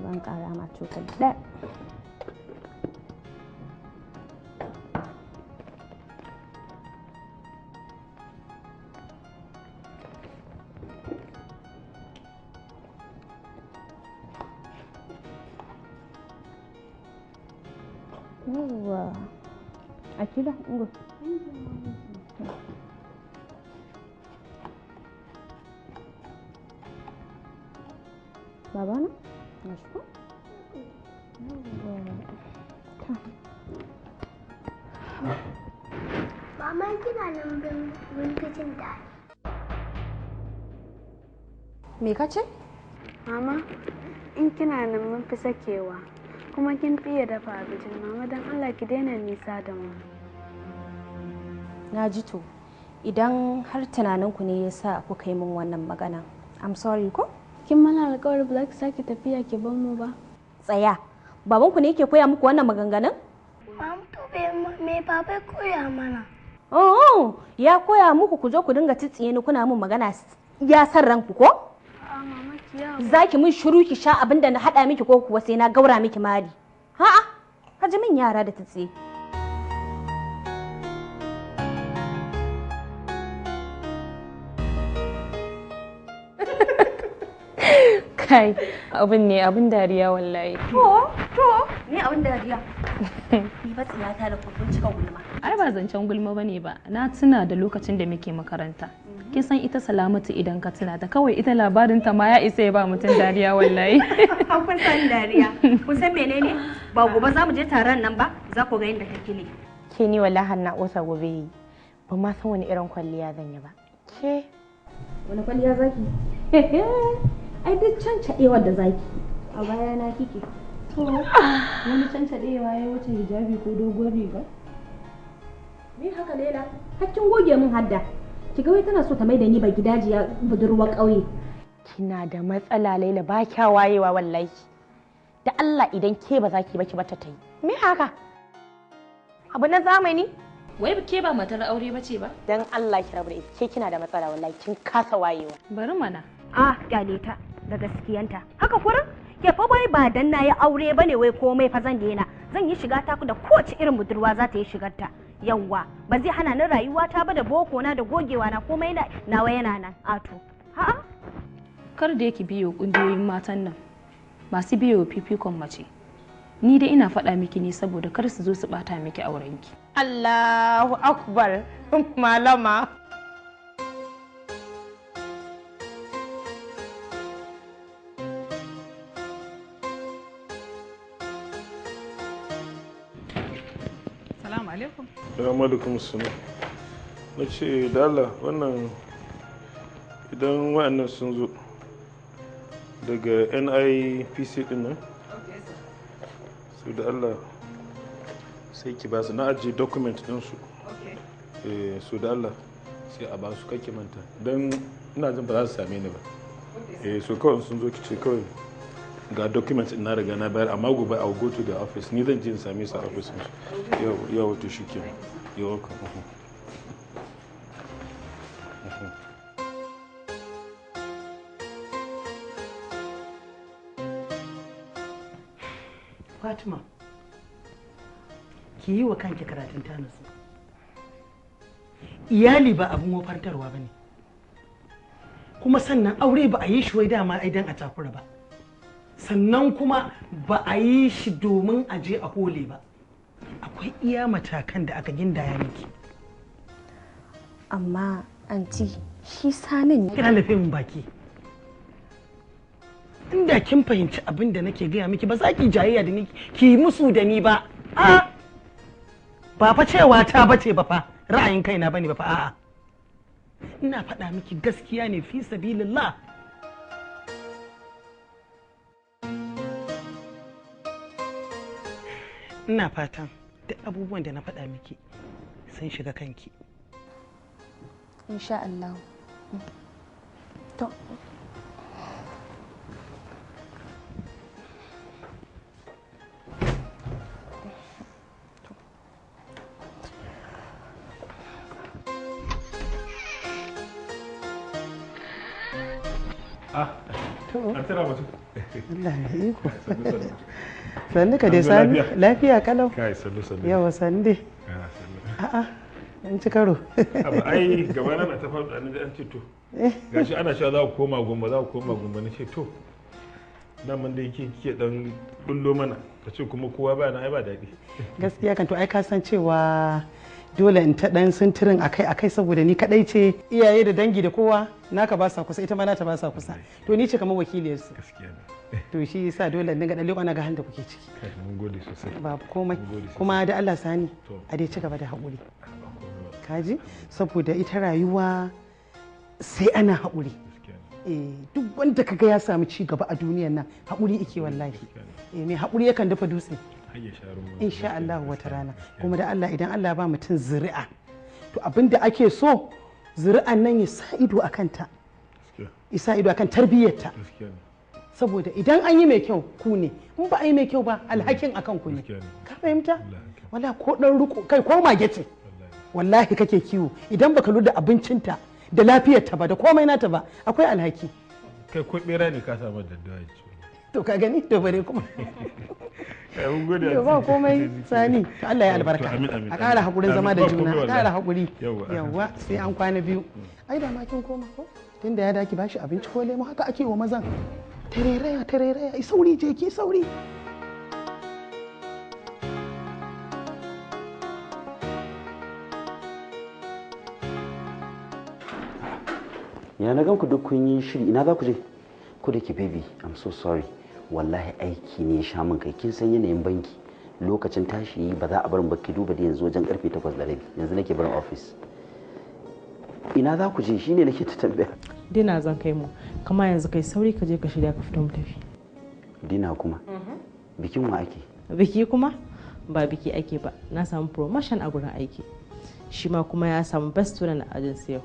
Ban ƙara ma cokali ɗaya. Yawwa. Akila, ungo. Babana? Gashi ko? Yawwa. Ta. Mama kina nan mun fi jin daɗi. Me ka ce? Mama, in kina nan mun fi sakewa. Kuma kin fiye dafa abincin mama, don Allah ki daina nisa da mu. Na ji to, idan har tunaninku ne ya sa kuka yi min wannan magana, I'm sorry ko? Kin mana alƙawari ba za ki sake tafiya ki bar mu ba. Tsaya, babanku ne yake koya muku wannan maganganun? Mama to me baba ya koya mana? Oh, ya koya muku ku zo ku dinga tsitsiye ni kuna min magana ya san ranku ko? A'a mama ki yi Za ki min shiru ki sha abin da na haɗa miki ko kuwa sai na gaura miki mari. Ha'a, ka ji min yara da tsitsiye. Kai, abin ne abin dariya wallahi. To, ni abin dariya. Ni ba tsiyata da kun cika gulma. Ai ba zancen gulma bane ba. Na tuna da lokacin da muke makaranta. Kin san ita Salamatu idan ka tuna ta kawai ita labarin ta ma ya isa ya ba mutum dariya wallahi. Kun san dariya. Kun san menene? Ba gobe za mu je taron nan ba, za ku ga yadda take ne. Ke ni wallahi na ƙosa gobe yi. Ba ma san wani irin kwalliya zan yi ba. Ke Wani kwalliya zaki? Ai duk cancaɗewar da zaki. A baya na kike. To, wani cancaɗewa ya wuce hijabi ko doguwar riga? Me haka Lela? Hakkin goge min hadda. Ki ga wai tana so ta maida ni ba gidajiya budurwar ƙauye. Kina da matsala Laila, ba kya wayewa wallahi. Da Allah idan ke ba za ki ba ki bata ta yi. Me haka? Abu na zamani? Wai ke ba matar aure ba ce ba? Dan Allah ki rabu da ita. Ke kina da matsala wallahi, kin kasa wayewa. Bari mana. Ah, kyale ta da gaskiyanta. Haka kurin? Ke fa wai ba dan nayi aure bane wai komai fa zan daina. Zan yi shiga ta da kowace irin budurwa za ta yi shigar ta. Yawwa, ba zai hana ni rayuwa ta ba da boko na da gogewa na komai na nawa yana nan. Ato. Ha'a. Kar da yake biyo kungiyoyin matan nan masu biyo fifikon mace. Ni dai ina faɗa miki ne saboda kar su zo su bata miki aurenki. Allahu akbar malama. Salamu alaikum. Salamu alaikum salam. Na ce da Allah wannan idan wa'annan sun zo daga NIPC din nan, su da Allah sai ki ba su, na ajiye document ɗinsu. Eh, su da Allah sai a ba su, kake manta don ina jin ba za su same ni ba. Eh, so kawai sun zo ki ce kawai ga document ɗin na riga na bayar, amma gobe I will go to the office, ni zan je in same su a office ɗinsu. Yau yau to shikenan. You're welcome. Mhm. Fatima, ki yi wa kanki karatun ta nutsu. Iyali ba abin wofantarwa ba ne. Kuma sannan aure ba a yi shi wai dama ai dan a takura ba. Sannan kuma ba a yi shi domin a je a hole ba. Akwai iya matakan da aka gindaya miki. Amma anti, shi sanin ne. Kina lafe min baki. Inda kin fahimci abin da nake gaya miki ba za ki jayayya da ni ki yi musu da ni ba. A ba fa cewa ta bace ba fa, ra'ayin kaina bane ba fa, a'a. Ina faɗa miki gaskiya ne fi sabilillah. Ina fatan duk abubuwan da na faɗa miki sun shiga kanki. Insha Allah. To. To. An tara mutu. Allah mai iko. Sannu ka dai Sani. Lafiya kalau. Kai sannu sannu. Yawa sannu dai. A'a. An ci karo. Abu ai gaba na ta faɗa ni an ce to. Gashi ana cewa za ku koma Gombe, za ku koma Gombe, na ce to. Daman da yake kike dan bullo mana ka ce kuma kowa ba na ai ba daɗi. Gaskiya kan to ai ka san cewa dole in ta dan sintirin akai akai saboda ni kadai ce iyaye da dangi da kowa naka ba sa kusa, ita ma nata ba sa kusa, to ni ce kamar wakiliyar su. Gaskiya ne. To shi yasa dole in dinga dan leƙo na ga halin da kuke ciki. Kai mun gode sosai. Babu komai. Kuma da Allah Sani a dai ci gaba da haƙuri. Kaji saboda ita rayuwa sai ana haƙuri. Duk wanda kaga ya samu ci gaba a duniyar nan haƙuri ike wallahi. Mai haƙuri yakan dafa dutse. Insha Allah wata rana. Kuma da Allah idan Allah ba mutum zuri'a to abinda ake so zuri'an nan ya sa ido a kanta, ya sa ido akan tarbiyyarta. Saboda idan an yi mai kyau ku ne, in ba a yi mai kyau ba alhakin akan ku ne. Ka fahimta? Wala ko dan riko kai ko mage ce wallahi kake kiwo, idan baka lura da abincinta da lafiyarta ba da komai nata ba akwai alhaki. Kai ko bera ne ka samu daddawa ya ci. To ka gani to bare kuma. To ba komai Sani, to Allah ya albarka. A ƙara haƙurin zama da juna, a ƙara haƙuri. Yawwa sai an kwana biyu. Ai da ma kin koma ko? Tunda ya daki bashi abinci ko lemo haka ake wa mazan. Tareraya tareraya, ai sauri je ki sauri. Ya na gan ku duk kun yi shiri, ina za ku je? Ko da ke baby, I'm so sorry. Wallahi aiki ne ya sha min kai, kin san yanayin banki. Lokacin tashi ba za a bar ba, ki duba da yanzu wajen karfe 8:30. Yanzu nake barin office. Ina za ku je shine nake ta tambaya. Dina zan kai mu. Kama yanzu kai sauri ka je ka shirya ka fito mu tafi. Dina kuma? Bikin wa ake? Biki kuma? Ba biki ake ba. Na samu promotion a gurin aiki. Shi ma kuma ya samu best student a ajin yau.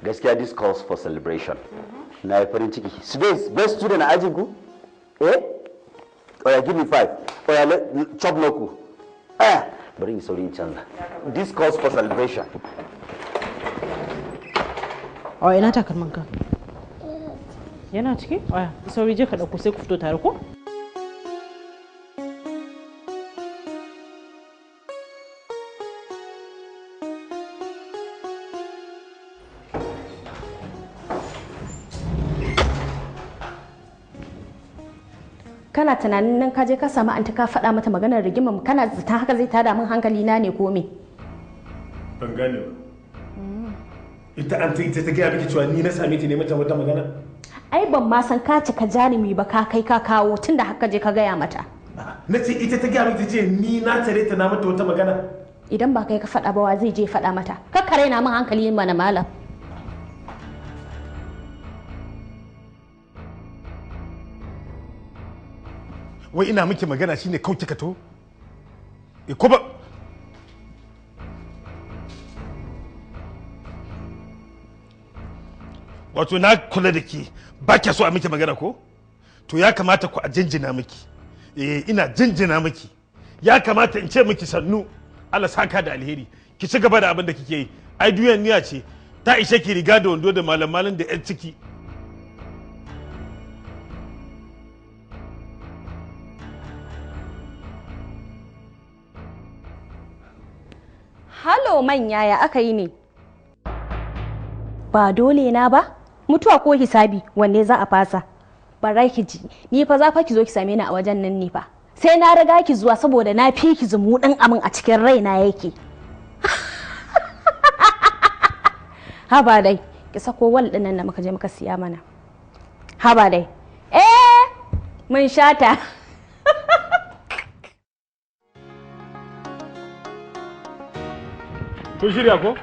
Gaskiya this calls for celebration. Na yi farin ciki. Space, best student a ajin ku? Eh? Oya give me 5. Oya chop noku. Eh, bari in sauri in canza. This calls for celebration. Oya ina takalman ka? Yana ciki? Oya, sauri je ka dauko sai ku fito tare ko? Kana tunanin nan ka je ka samu anta ka faɗa mata maganar rigimar, kana zaton haka zai tada min hankali na ne ko me? Ban gane ba. Ita anta ita ta gaya miki cewa ni na same ta ne mata wata magana? Ai ban ma san ka cika jarumi ba, ka kai ka kawo tunda haka je ka gaya mata. Na ce ita ta gaya miki ta ce ni na tare ta na mata wata magana. Idan ba kai ka faɗa ba wa zai je faɗa mata? Kar ka raina min hankali mana malam. Wai ina miki magana shine kau kika to? E ko ba wato na kula da ke ba kya so a miki magana ko? To ya kamata ku a jinjina miki. Eh ina jinjina miki. Ya kamata in ce miki sannu. Allah saka da alheri. Ki ci gaba da abin da kike yi. Ai duniyar niya ce ta ishe ki riga da wando da malam malam da yan ciki. Halo manya ya aka yi ne? Ba dole na ba? Mutuwa ko hisabi wanne za a fasa? Bara ki ji, ni fa za fa ki zo ki same ni a wajen nan ne fa. Sai na riga ki zuwa saboda na fi ki zumuɗin amin a cikin raina yake. Haba dai, ki sako wal ɗin nan da muka je muka siya mana. Haba dai. Eh, mun shata. Kun shirya ko?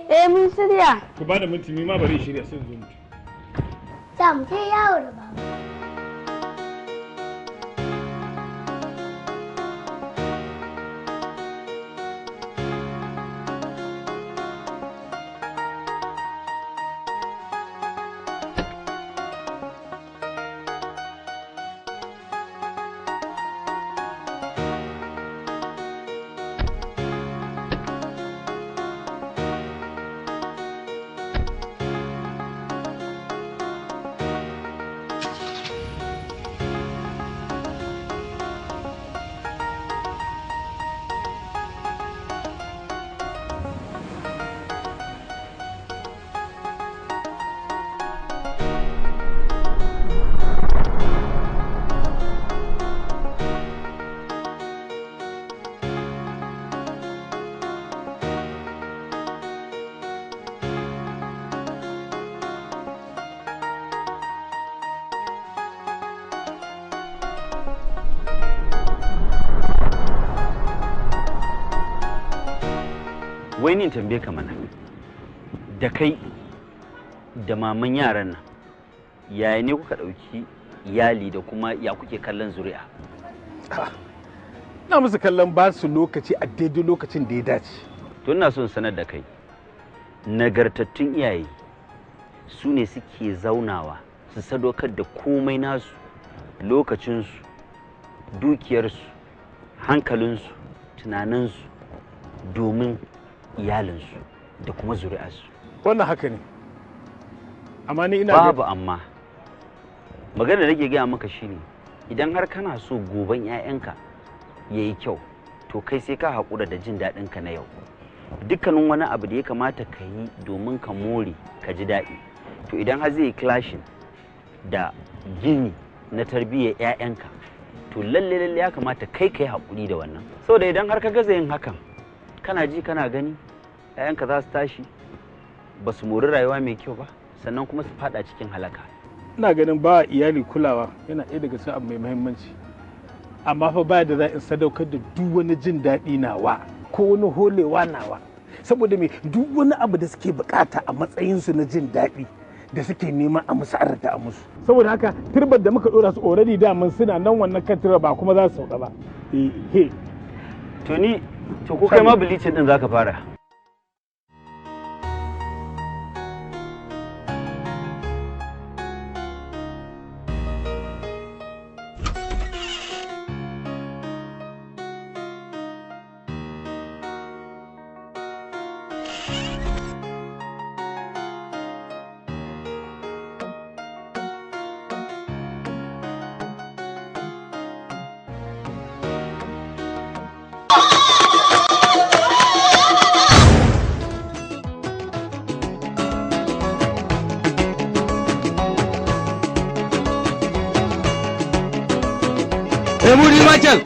Eh mun shirya. Ku bada minti ni ma bari shirya sai zo mutu. Za mu je yawo da baba. Wai ni tambaye ka mana, da kai da maman yaran nan, yaya ne kuka ɗauki iyali da kuma ya kuke kallon zuri'a? Na musu kallon ba su lokaci a daidai lokacin da ya dace. To ina son sanar da kai, nagartattun iyaye su ne suke zaunawa su sadaukar da komai nasu, lokacinsu, dukiyarsu, hankalinsu, tunaninsu domin iyalinsu da kuma zuri'arsu. Wannan haka ne, amma ni ina babu. Amma magana da nake gaya maka shine, idan har kana so goben 'ya'yanka ya yi kyau, to kai sai ka haƙura da jin daɗinka na yau. Dukkanin wani abu da ya kamata ka yi domin ka more ka ji daɗi, to idan har zai yi clashing da gini na tarbiyyar 'ya'yanka, to lalle lalle ya kamata kai ka yi haƙuri da wannan. Saboda idan har ka gaza yin hakan, kana ji kana gani 'ya'yanka za su tashi ba su mori rayuwa mai kyau ba, sannan kuma su fada cikin halaka. Ina ganin ba iyali kulawa yana ɗaya daga cikin abu mai muhimmanci, amma fa ba da za in sadaukar da duk wani jin daɗi nawa ko wani holewa nawa, saboda me? Duk wani abu da suke bukata a matsayinsu na jin daɗi da suke nema a musu, an riga a musu. Saboda haka turbar da muka dora su already daman suna nan wannan kan turbar, ba kuma za su sauka ba. Eh. To ni to ko kai ma bleaching din zaka fara. Muri Michael.